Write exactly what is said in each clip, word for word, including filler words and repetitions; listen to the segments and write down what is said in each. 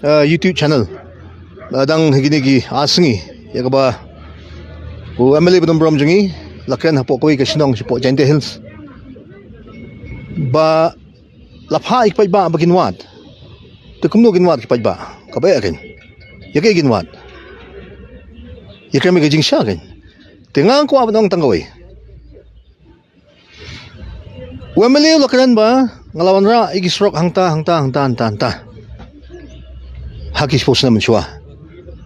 uh, YouTube channel, uh, dang ha kine ki ar sngi ïa kaba u M L A ba don burom jong ngi la kren hapoh kawei ka shnong shapoh Jaintia Hills ba la phah ïa ki paidbah ba kin wad. Te kumno kin wad ki paidbah? Kaba eh kein, ïa kaei kin wad? Ïa kren ïa ka jingshisha kein. Te nga kwah ban ong tang kawei. U M L A u la kren ba nga la wanrah ïa ki surok hangta, hangta, hangta, hangta, hangta ha ki shiphew snem mynshuwa.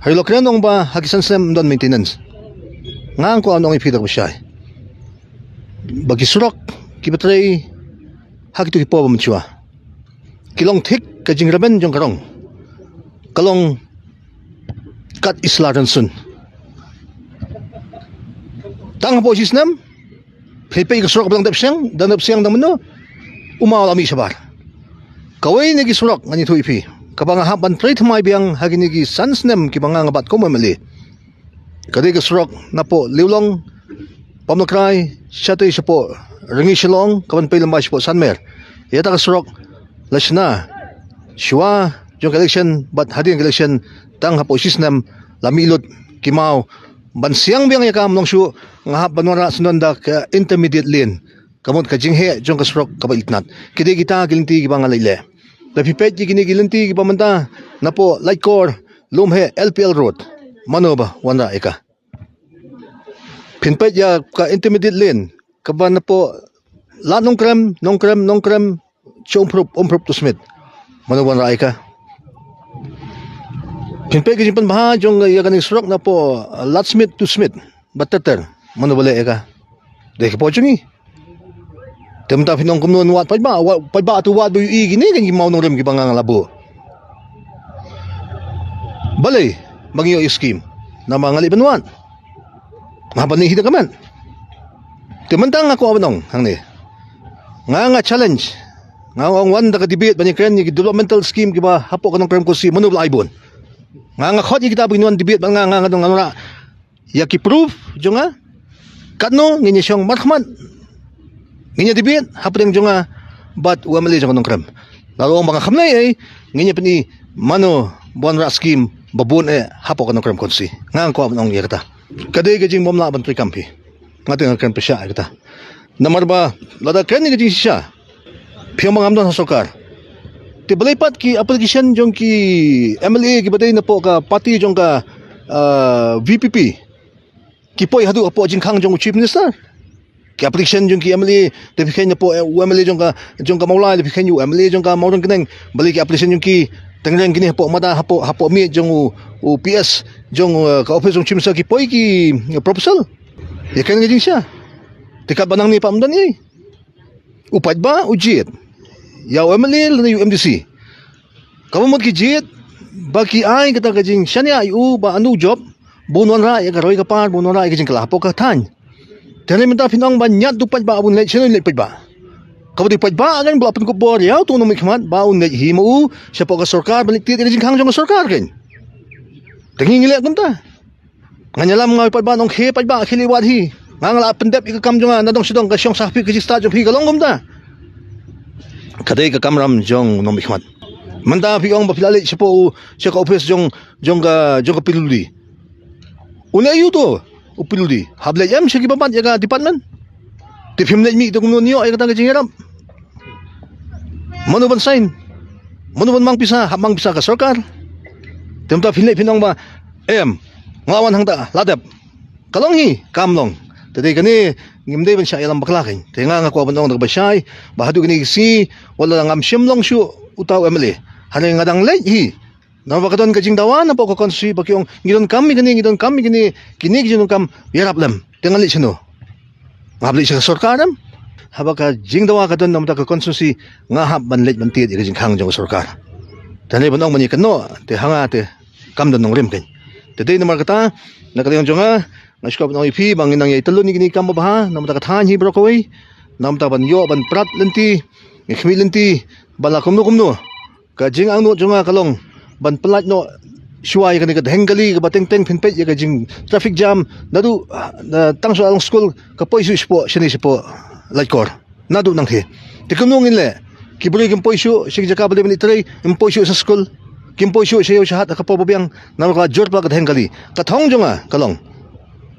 Hynrei u la kren ong ba ha ki san snem ym don maintenance. Nga kwah ban ong ïa phi da kaba shai ba ki surok kiba trei ha kito ki por ba mynshuwa ki long thik ka jingrben jong ka rong, ka long kat i sla rynsun. Tang hapoh shi snem phi peit ka surok ba dang dep siang, dang dep siang dang mynno, u maw la mih shabar. Kawei na ki surok ngan ïathuh ïa phi kaba nga hap ban trei thymmai biang ha kine ki san snem kiba nga nga bat kum u M L A. Ka dei ka surok napoh Liulong, Pamlakrai, shatei shapoh Rngi Shillong, ka ban pei lyngba shapoh Sanmer. Ïa kata ka surok la shna shuwa jong ka election bad hadien ka election, tang hapoh shi snem la mih lut ki maw. Ban siang biang ïa ka, ym long shuh, nga hap ban wanrah syndon da ka intermediate lane. Ka mut ka jingheh jong ka surok kaba itynnad. Ki dei kita ki lynti kiba nga leit leh. Lada phi peit ïa kine ki lynti kiba mynta napoh Laitkor, Lumheh, L P L Road, mano ba wanrah ïa ka? Phin peit ïa ka intermediate lane kaba napoh Lad Nongkrem, Nongkrem, Nongkrem sha Umphrup, Umphrup to Smit, mano ba wanrah ïa ka? Phin peit ka jingpynbha jong ïa kane ka surok napoh, uh, Lad Smit to Smit, ba ter ter, mano ba leh ïa ka? Dei ka por jong ngi. Te mynta phin ong kumno, wad paidbah, wad paidbah, to wad ba ïohi kine kein ki maw nongrim kiba nga nga la buh. Balei ba ngi ïoh ïa skim? Namar nga leit ban wad, nga ban leit hi da ka met. Te mynta nga kwah ban ong hangne, nga nga challenge, nga ong wan da ka debate ban ïakren ïa ki developmental scheme kiba hapoh ka Nongkrem Constituency, mano ba la ai bun. Nga nga khot ïa kita ba kin wan debate bad nga, nga nga dang wanrah ïa ki proof jong nga. Katno ngin ïa shong markhmat, ngin ïa debate hapdeng jong nga bad u M L A jong ka Nongkrem. Lada ong ba nga kham leh ei, ngin ïa pyni mano ba wanrah skim ba bun eh hapoh ka Nongkrem Constituency. Nga nga kwah ban ong ïa kata. Ka dei ka jingbymlah ban treikam phi. Nga te nga kren pyrshah ïa kata. Namar ba lada kren ïa ka jingshisha, phi ong ba ngam don ha sorkar. Te balei pat ki application jong ki M L A kiba dei napoh ka party jong ka, ah, V P P ki poi haduh hapoh jingkhang jong u Chief Minister? Ki application jong ki M L A, te phi kheiñ napoh, eh, u M L A jong ka, jong ka Mawlai, te phi kheiñ u M L A jong ka Mawryngkneng. Balei ki application jong ki tyngreng kine hapoh mada, hapoh, hapoh miej jong u, u P S, jong, eh, ka office jong Chief Minister ki poi ki, eh, proposal? Ïa kane ka jingshisha. Te katba nangne pat ym don ei. U paidbah u jied ïa u M L A lane u M D C. Kaba mut ki jied ba ki ai kata ka jingshaniah ïa u ba un duh jop, ba un wanrah ïa ka roi ka par, ba un wanrah ïa ka jingkylla hapoh ka thaiñ. Te hynrei mynta phin ong ba ñiad u paidbah, ba un leit, shano leit paidbah? Kaba dei paidbah kan ba la pynkup bor ïa uto u nongmihkhmat ba un leit hi ma u shapoh ka sorkar ban leit tied ïa ka jingkhang jong ka sorkar kein. Te ngi ngi leh kumta. Ngan ïalam nga ïa u paidbah, nongkhie paidbah, khie leit wad hi. Nga nga la pyndep ïa ka kam jong nga, nadong shadong ka shong sahpit ka jingstad jong phi ka long kumta. Ka dei ka kamram jong u nongmihkhmat. Mynta phi ong ba phi la leit shapoh u, sha ka office jong, jong ka, jong ka P W D. U leh aïu uto u P W D? Hap leit em sha kiba bat ïa ka department. Te phim leit mih te kumno un ïoh ïa kata ka jingïarap? Mano ban sign? Mano ban mang pisa? Hap mang pisa ka sorkar. Te mynta phin leit phin ong ba, em, nga wan hangta, la dep. Ka long hi, kam long. Te dei kane, ngim dei ban shah ïalam bakla kein. Te nga nga kwah ban ong da kaba shai ba haduh kine ki sngi, wat la ngam shym long shuh uta u M L A, hynrei nga dang leit hi. Namar ba ka don ka jingdawa napoh ka constituency ba ki ong ngi donkam ïa kine, ngi donkam ïa kine, kine ki jingdonkam ïarap lem. Te ngan leit shano? Nga hap leit sha ka sorkar em? Haba ka jingdawa ka don na ka bynta ka constituency, nga hap ban leit ban tied ïa ka jingkhang jong ka sorkar. Te hynrei ban ong ban ïakynnoh, te ha nga te kam don nongrim kein. Te dei namar kata, na ka liang jong nga, nga sngewbha ban ong ïa phi ba ngin nang ïai tylli ïa kine ki kam babha na ka bynta ka thaiñ hi baroh kawei, na ka bynta ban ïoh ban prat lynti, ngi khmih lynti ba la kumno kumno. Ka jingangnud jong nga ka long ban pyllait noh shuwa ïa kane ka dheng kali kaba teng teng, phin peit ïa ka jing traffic jam naduh, ah, tang shuwa long skul ka poi shuh shapoh shane shapoh Laitkor. Naduh nangthie. Te kumno ngin leh? Ki briew kim poi shuh sha ki jaka ba dei ban leit trei, kim poi shuh sha skul. Kim poi shuh sha ïew sha hat ha ka por ba biang, namar ka la jur palat ka dheng kali. Ka thong jong nga ka long,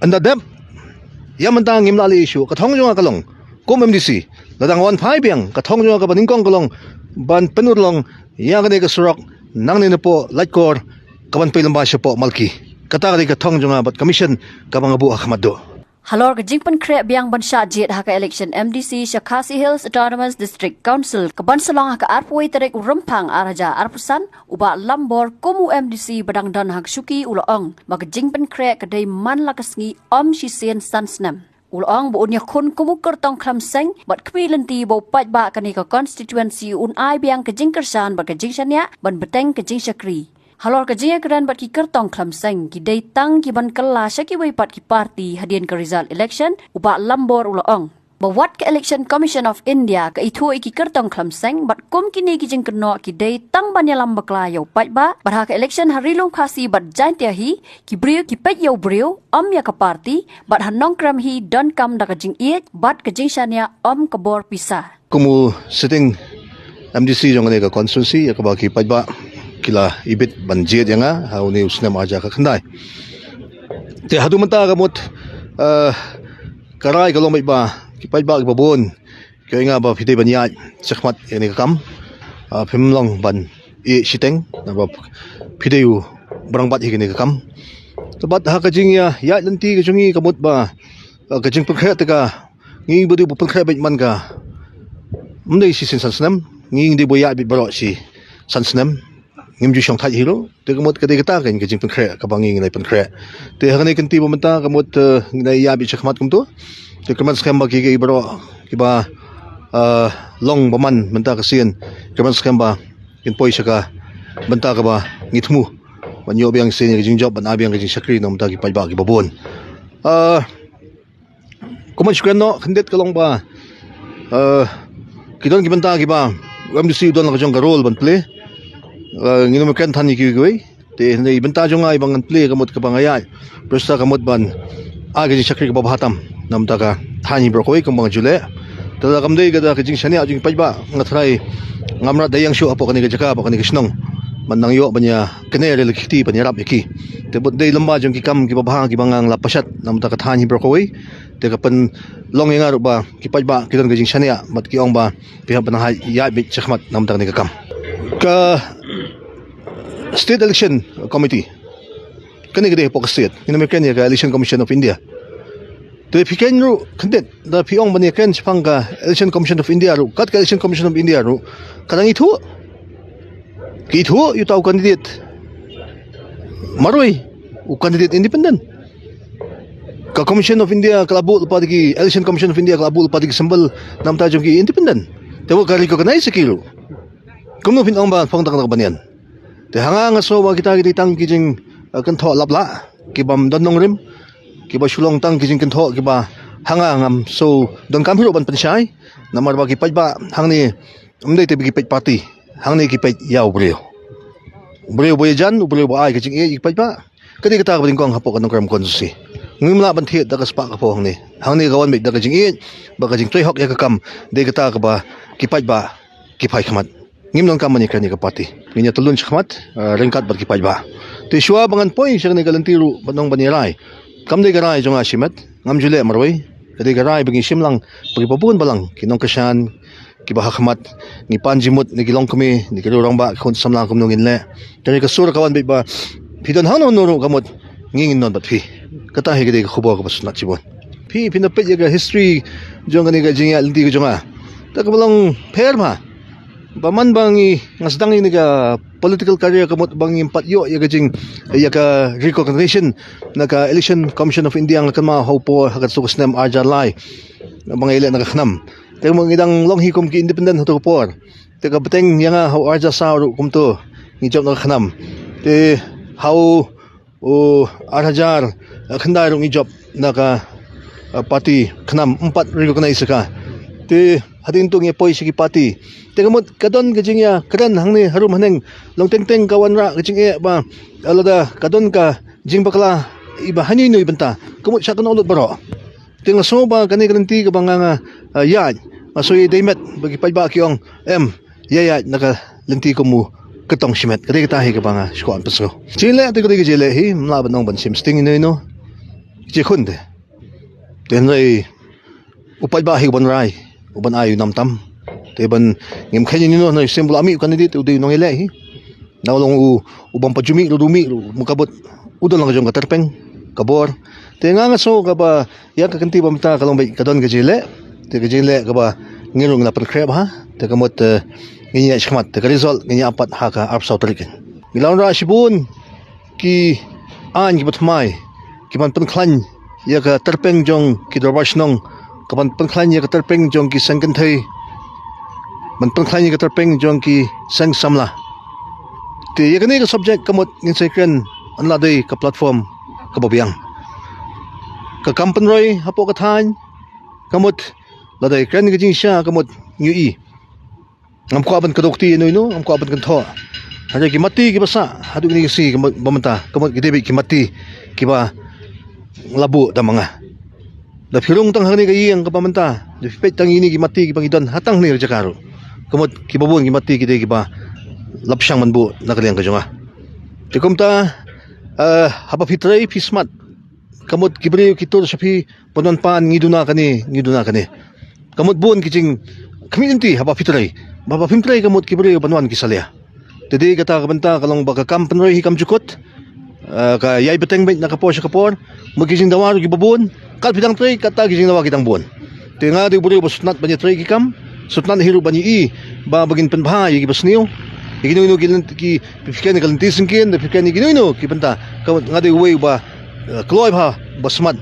ynda dep ïa mynta ngim lah leh issue, ka thong jong nga ka long, kum M D C, lada nga wan phai biang, ka thong jong nga kaba nyngkong ka long ban pynurlong ïa kane ka surok nangne napoh Laitkor kaban poi lyngba shapoh Malki. Kata ka dei ka thong jong nga bad ka mission kaba nga buh ha khmat duh. Halor ka jingpynkhreh biang ban shah jied ha ka election M D C sha Khasi Hills Autonomous District Council kaban sa long ha ka arphew wei tarik u Rymphang ar hajar arphew san, u Bah Lambor kum u M D C ba dang don ha ka shuki u la ong ba ka jingpynkhreh ka dei man la ka sngi, ym shisien san snem. U la ong ba un ïakhun kum u kyrtong khlem seng bad khmih lynti ba u paidbah kane ka constituency un ai biang ka jingkyrshan bad ka jingshaniah ban bteng ka jingshakri. Halor ka jingïakren bad ki kyrtong khlem seng, ki dei tang ki ban kylla sha kiwei pat ki party hadien ka result election, u Bah Lambor u la ong ba wat ka Election Commission of India ka ithuh ïa ki kyrtong khlem seng, bad kum kine ki jingkynnoh ki dei tang ban ïalam bakla ïa u paidbah, bad ha ka election ha Ri Lum Khasi bad Jaintia hi, ki briew ki peit ïa u briew, ym ïa ka party, bad ha Nongkrem hi donkam da ka jingïeit bad ka jingshaniah, ym ka bor pisa. Kum u sitting M D C jong kane ka constituency, ïa kaba ki paidbah ki la ibit ban jied ïa nga ha une u snem ar hajar khyndai. Te haduh mynta ka mut, eh, ka rai ka long beit ba ki paidbah kiba bun ki ong ïa nga ba phi dei ban ïaid shakhmat ïa kane ka kam. Ah, phim long ban ïeh shiteng, naba phi dei u bynrangbat ïa kane ka kam. Te bad ha ka jingïaid lynti ka jong ngi ka mut ba, ah, ka jingpynkhreh te ka, ngi ba dei ba pynkhreh beit man ka, ym dei shisien san snem, ngi dei ba ïaid beit baroh shi san snem. Ngim ju shong thait hi ruh, te ka mut ka dei kata ka jingpynkhreh kaba ngi ngi la pynkhreh. Te ha kane ka kynti ba mynta ka mut, eh, ngi la ïaid beit shakhmat kumto. Te kyrmen skhem ba ki, ki baroh kiba, eh, long bymman mynta ka sien, kyrmen skhem ba kin poi sha ka bynta kaba ngi thmu ban ïoh biang sien ïa ka jingjop, ban ai biang ka jingshakri na ka bynta ki paidbah kiba bun. Eh, Kumban shu kren noh, khyndiat ka long ba, eh, ki don ki bynta kiba u M D C u don la ka jong ka role ban plie. Eh, ngin ym kren than ïa kiwei kiwei. Te hynrei bynta jong nga iba ngan plie ka mut kaba nga ïaid, briew sa ka mut ban ai ka jingshakri kaba bha tam na ka bynta ka thaiñ hi baroh kawei kumba nga ju leh. Te lada kam dei ka da ka jingshaniah jong ki paidbah, nga tharai ngam rat da ïeng shuh hapoh kane ka jaka, hapoh kane ka shnong, ban nang ïoh ban ïa kane re la ki kti ban ïarap ïa ki. Te bad dei lem bad jong ki kam kiba bha kiba nga la pynshad na ka bynta ka thaiñ hi baroh kawei. Te ka pynlong ïa nga ruh ba ki paidbah ki don ka jingshaniah bad ki ong ba phi hap ban ïaid beit shakhmat na ka bynta kane ka kam. Ka State Election Committee, kane ka dei hapoh ka state, ngin ym kren ïa ka Election Commission of India. Te phi kren ruh khyndiat, da phi ong ban ïa kren shaphang ka Election Commission of India ruh, kat ka Election Commission of India ruh ka dang ithuh, ki ithuh ïa uta u candidate marwei, u candidate independent. Ka Commission of India ka la buh lypa da ki, Election Commission of India ka la buh lypa da ki symbol na ka bynta jong ki independent. Te wat ka recognize ïa ki ruh. Kumno phin ong ba phong tang tang ban ïeng? Te ha nga nga sngew ba kita ki dei tang ki jing, eh, kynthoh laplah, ki bym don nongrim, kiba shu long tang ki jingkynthoh kiba ha nga ngam sngew donkam hi ruh ban pynshai. Namar ba ki paidbah hangne ym dei te ba ki peit party, hangne ki peit ïa u briew. U briew ba ïajan, u briew ba ai ka jingïeit ïa ki paidbah. Ka dei kata kaba nyngkong hapoh ka Nongkrem constituency. Ngim lah ban thied da ka spah ka phew hangne. Hangne ka wan beit da ka jingïeit bad ka jingtrei hok ïa ka kam. Dei kata kaba ki paidbah ki phai khmat. Ngim donkam ban ïakren ïa ka party. Ngin ïa tylli shakhmat, eh, ryngkat bad ki paidbah. Te shuwa ba ngan poi sha kane ka lynti ruh ban ong ban ïa rai, kam dei ka rai jong nga shimet, ngam ju leh marwei. Ka dei ka rai ba ngi shim lang bad kiba bun balang, ki nongkyrshan kiba ha khmat, ngi pan jingmut na ki longkmie, na ki rangbah, ki khun samla kumno ngin leh. Te ka sur ka wan beit ba phi don hangno hangno ruh ka mut ngi ngin don bad phi. Kata hi ka dei ka khubor kaba sngewtynnat shibun. Phi, phin da peit ïa ka history jong kane ka jingïaid lynti ka jong nga. Te kaba long pher bha ba man ba ngi, nga sdang ïa kane ka political career ka mut ba ngim pat ïoh ïa ka jing, ïa ka recognition na ka Election Commission of India, nga kynmaw ha u por ha kato ka snem ar hajar lai ba nga ïaleh na ka KHNAM. Te ka mut ngi dang long hi kum ki independent ha kato ka por. Te ka bteng ïa nga ha u ar hajar saw ruh kumto ngi jop na ka KHNAM. Te ha u u ar hajar, eh, khyndai ruh ngi jop na ka, eh, party KHNAM, ym pat recognize ïa ka. Te hadien to ngi poi sha ki party. Te ka mut ka don ka jingïakren hangne harum haneng, long teng teng ka wanrah ka jingeh ba, eh, lada ka don ka jingbakla iba ha ino ino i bynta, ka mut shah kynnoh lut baroh. Te nga sngew ba kane ka lynti kaba nga, nga, eh, ïaid, nga sngew ïa dei met ba ki paidbah ki ong, em, ïa ïaid na ka lynti kum u ka tong shimet. Ka dei kata hi kaba nga shu kwah ban pynsngew. Jingïaleh te ka dei ka jingïaleh hi, ym lah ban ong ban shim sting ino ino. Jingkhun te. Te hynrei u paidbah hi u ban rai, u ban ai u nam tam. Te ban ngim kheiñ ïano hynrei shisien ba u la mih u candidate u dei u nongïaleh hi. Na u long u, u bym pat ju mih ruh, u mih ruh, ma ka bud u don la ka jong ka tyrpeng, ka bor. Te nga nga sngew kaba ïa ka kynti ba mynta ka long beit ka don ka jingïaleh. Te ka jingïaleh kaba ngi ruh ngi la pynkhreh bha. Te ka mut, eh, ngin ïa shikmat, te ka result ngin ïa ap pat ha ka arphew saw tarik. Ngi la wanrah shibun ki aiñ kiba thymmai, ki ban pynkhlaiñ ïa ka tyrpeng jong ki dorbar shnong, ka ban pynkhlaiñ ïa ka tyrpeng jong ki seng kynthei, ban pynkhlaiñ ïa ka tyrpeng jong ki seng samla. Te ïa kane ka subject ka mut ngin sa kren, yn la dei ka platform kaba biang. Ka kam pynroi hapoh ka thaiñ ka mut, la dei kren ka jingshisha ka mut ngi ïohi. Ngam kwah ban kdew kti ïano ïano, ngam kwah ban kynthoh. Hynrei ki matti kiba sah haduh kine ki sngi kiba mynta, ka mut ki dei beit ki matti kiba la buh da ma nga. Da phi rung tang hangne ka ïing kaba mynta, da phi peit tang ïa kine ki matti kiba ngi don ha tang hangne ka jaka ruh, ka mut kiba bun ki matti ki dei kiba la pyrshang ban buh na ka liang ka jong nga. Te kumta, eh, haba phi trei phi smat. Ka mut ki briew ki tur sha phi ban wan pan, ngi duna kane, ngi duna kane. Ka mut bun ki jingkhmih lynti haba phi trei. Ba haba phim trei ka mut ki briew ban wan ki salia. Te dei kata ka bynta ka long ba ka kam pynroi hi kam ju kut. Eh, ka ïai bteng beit na ka por sha ka por. Mut ki jingdawa ruh kiba bun. Kat phi dang trei, kata ki jingdawa ki dang bun. Te nga dei u briew ba sngewtynnat ban ïatrei ki kam, sngewtynnat hi ruh ban ïohi ba, ba ngin pynbha ïa kiba sniew. Ïa kino kino ki lynti, ki, phi kren ïa ka lynti syngkien, da phi kren ïa kino kino ki bynta. Ka, nga dei uwei uba, eh, kloi bha, ba smat.